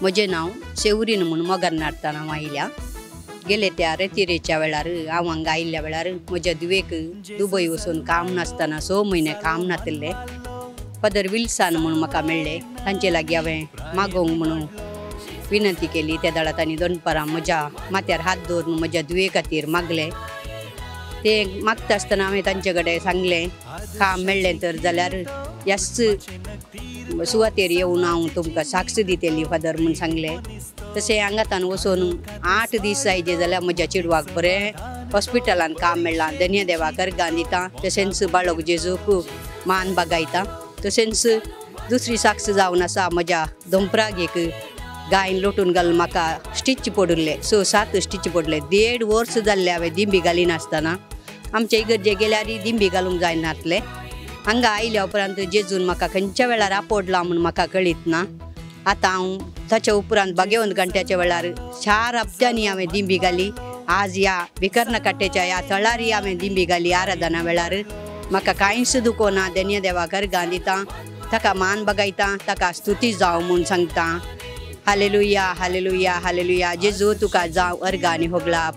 म्हजें नांव सेवरीन म्हूण मोगरनार्तान हांव आयल्या. गेले त्या रेतिरेच्या वेळार हांव हांगा आयिल्ल्या वेळार म्हज्या धुवेक दुबय वचून काम नासतना 6 म्हयने काम नातिल्लें. फादर विल्सन म्हूण म्हाका मेळ्ळे, तांचे लागीं हांवें मागोवंक म्हणून विनंती केली. त्या वेळार तांणी दनपारां म्हज्या माथ्यार हात दवरून म्हज्या धुवे खातीर मागलें. ते मागता आसतना हांवें तांचे कडेन सांगलें, काम मेळ्ळें तर जाल्यार ह्याच सुवातेर येवन हांव तुमकां साक्ष दितली फादर म्हूण सांगलें. तशें हांगातान वचून 8 दीस जायजे जाल्यार म्हज्या चेडवाक बरें हॉस्पिटलान काम मेळ्ळां. धन्य देवाक अर्गां दिता, तशेंच बाळक जेजूक मान बागायता. तशेंच दुसरी साक्ष जावन आसा, म्हज्या दोंपराक एक गायन लोटून घालून म्हाका स्टिच पडिल्ले, 6-7 स्टिच पडले. 1.5 वर्स जाल्लें हांवें दिंबी घालिनासतना. आमचे इगर्जे गेल्यार दिंबी घालूंक जायनातलें. हांगा आयल्या उपरांत जेजून म्हाका खंयच्या वेळार आपडला म्हूण म्हाका कळीत ना. आतां हांव ताच्या उपरांत बागेवन घंट्याच्या वेळार 4 हप्त्यांनी हांवें दिंबी घाली. आज ह्या विकर्णकाट्याच्या ह्या थळारय हांवें दिंबी घाली. आराधना वेळार म्हाका कांयच दुखो ना. धन्य देवाक अर्गां दिता, ताका मान बगायता, ताका स्तुती जावं म्हूण सांगता. Hallelujah, hallelujah, hallelujah. जेजू तुका जावं अर्गां आनी होगळाप.